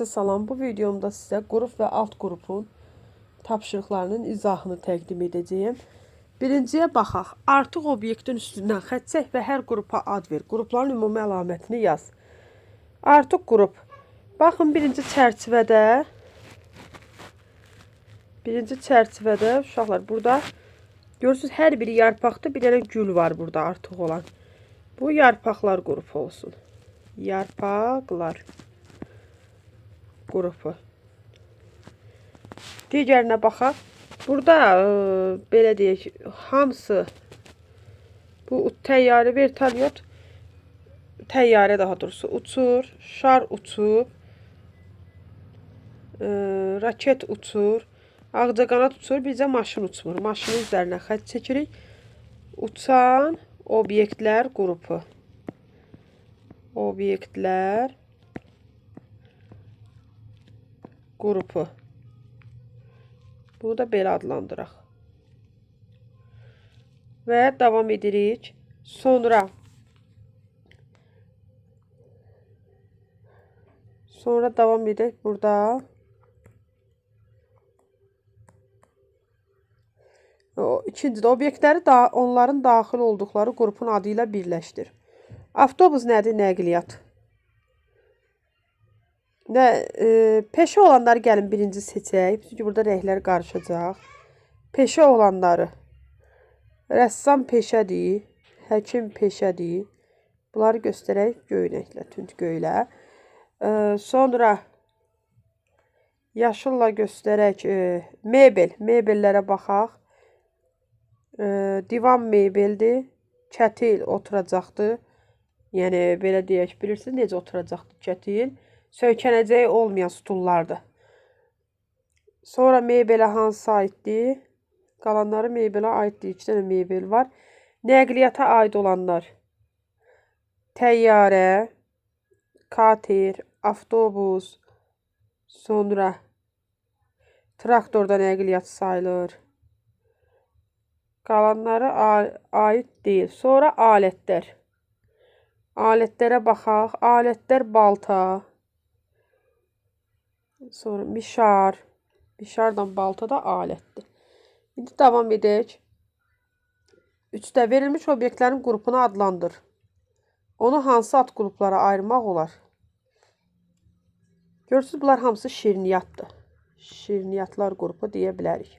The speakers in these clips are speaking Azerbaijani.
Salam, bu videomda sizə qrup və alt qrupun tapşırıqlarının izahını təqdim edəcəyim. Birinciyə baxaq. Artıq obyektin üstündən xətt çək və hər qrupa ad ver. Qrupların ümumi əlamətini yaz. Artıq qrup. Baxın, birinci çərçivədə uşaqlar burada görürsünüz, hər biri yarpaqdır. Bir dənə gül var burada artıq olan. Bu yarpaqlar qrupu olsun. Yarpaqlar qrupu. Digərinə baxaq. Burada belə deyək, hamısı bu təyyarə, vertolyot, təyyarə daha doğrusu uçur, şar uçub, raket uçur, ağcaqanad uçur, bircə maşın uçmur. Maşının üzərinə xətt çəkirik. Uçan obyektlər qrupu. Obyektlər qrupu. Bunu da belə adlandıraq. Və davam edirik. Sonra davam edək burada. O, ikinci də obyektləri da onların daxil olduqları qrupun adı ilə birləşdir. Avtobus nədir? Nəqliyyat. Peşə olanları gəlin birinci seçək. Çünki burada rənglər qarışacaq. Peşə olanları. Rəssam peşədir. Həkim peşədir. Bunları göstərək göy rənglə, tünd göylə. Sonra yaşılla göstərək mebel. Mebellərə baxaq. Divan mebeldir. Kətil oturacaqdır. Yəni, belə deyək, bilirsiniz necə oturacaqdır kətil. Söykənəcəyi olmayan stullardır. Sonra mebelə hansı aiddir? Qalanları mebelə aiddir. 2 dənə mebel var. Nəqliyyata aid olanlar. Təyyarə, kater, avtobus, sonra traktorda nəqliyyat sayılır. Qalanları aid deyil. Sonra alətlər. Alətlərə baxaq. Alətlər balta. Sonra mişar. Mişarla balta da alətdir. İndi davam edək. 3-də verilmiş obyektlərin qrupunu adlandır. Onu hansı ad qruplara ayırmaq olar? Görürsünüz, bunlar hamısı şirniyyatdır. Şirniyyatlar qrupu deyə bilərik.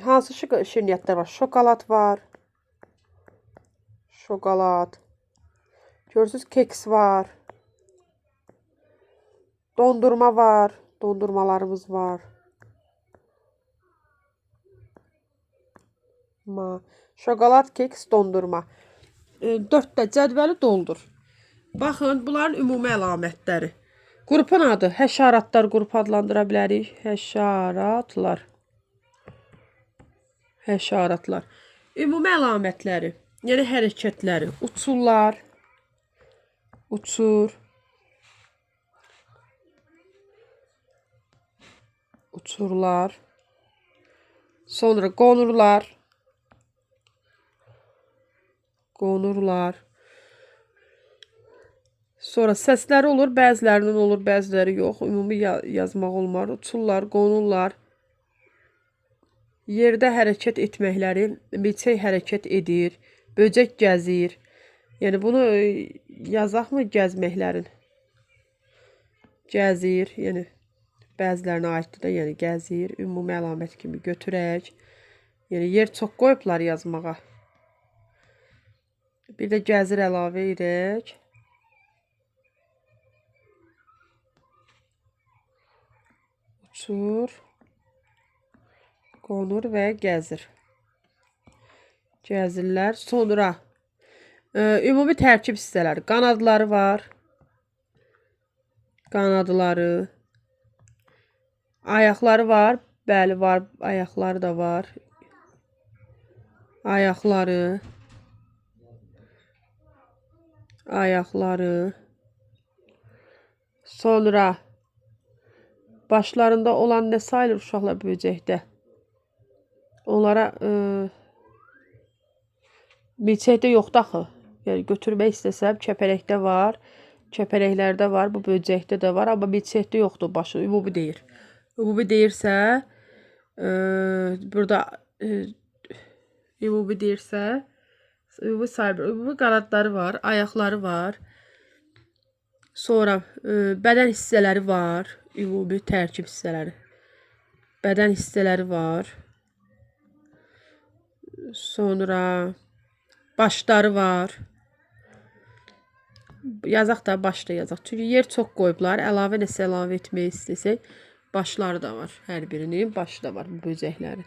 Hansı şirniyyatlar var? Şokolad var. Şokolad. Görürsünüz, keks var. Dondurma var. Dondurmalarımız var. Şokolad, keks, dondurma. 4-də cədvəli doldur. Baxın, bunların ümumi əlamətləri. Qrupun adı həşəratlar qrupu adlandıra bilərik. Həşəratlar. Həşəratlar. Ümumi əlamətləri, yəni hərəkətləri. Uçurlar. Uçur. Uçurlar. Sonra qonurlar. Qonurlar. Sonra səsləri olur. Bəzilərinin olur, bəziləri yox. Ümumi yazmaq olmar. Uçurlar, qonurlar. Yerdə hərəkət etməkləri, milçək hərəkət edir, böcək gəzir. Yəni, bunu yazaqmı gəzməklərin? Gəzir, yəni bəzilərinə aiddir də, yəni gəzir, ümumi əlamət kimi götürək. Yəni, yer çox qoyublar yazmağa. Bir də gəzir əlavə edək. Uçur, qonur və gəzir. Gəzirlər. Sonra ümumi tərkib hissələri. Qanadları var. Qanadları. Ayaqları var. Bəli, var. Ayaqları da var. Ayaqları. Ayaqları. Sonra başlarında olan nə sayılır uşaqlar böcəkdə? Onlara milçəkdə yoxdur axı. Yəni götürmək istəsəm kəpənəkdə var, kəpənəklərdə var, bu böcəkdə də var, amma milçəkdə yoxdur başı. Ümumi deyir. Ümumi deyirsə, burada ümumi deyirsə, ümumi saymır. Ümumi qanadları var, ayaqları var. Sonra bədən hissələri var, ümumi tərkib hissələri. Bədən hissələri var. Sonra başları var. Yazaq da başda yazaq. Çünki yer çox qoyublar. Əlavə nəsə əlavə etmək istəsək, başları da var. Hər birinin başı da var bu böcəklərin.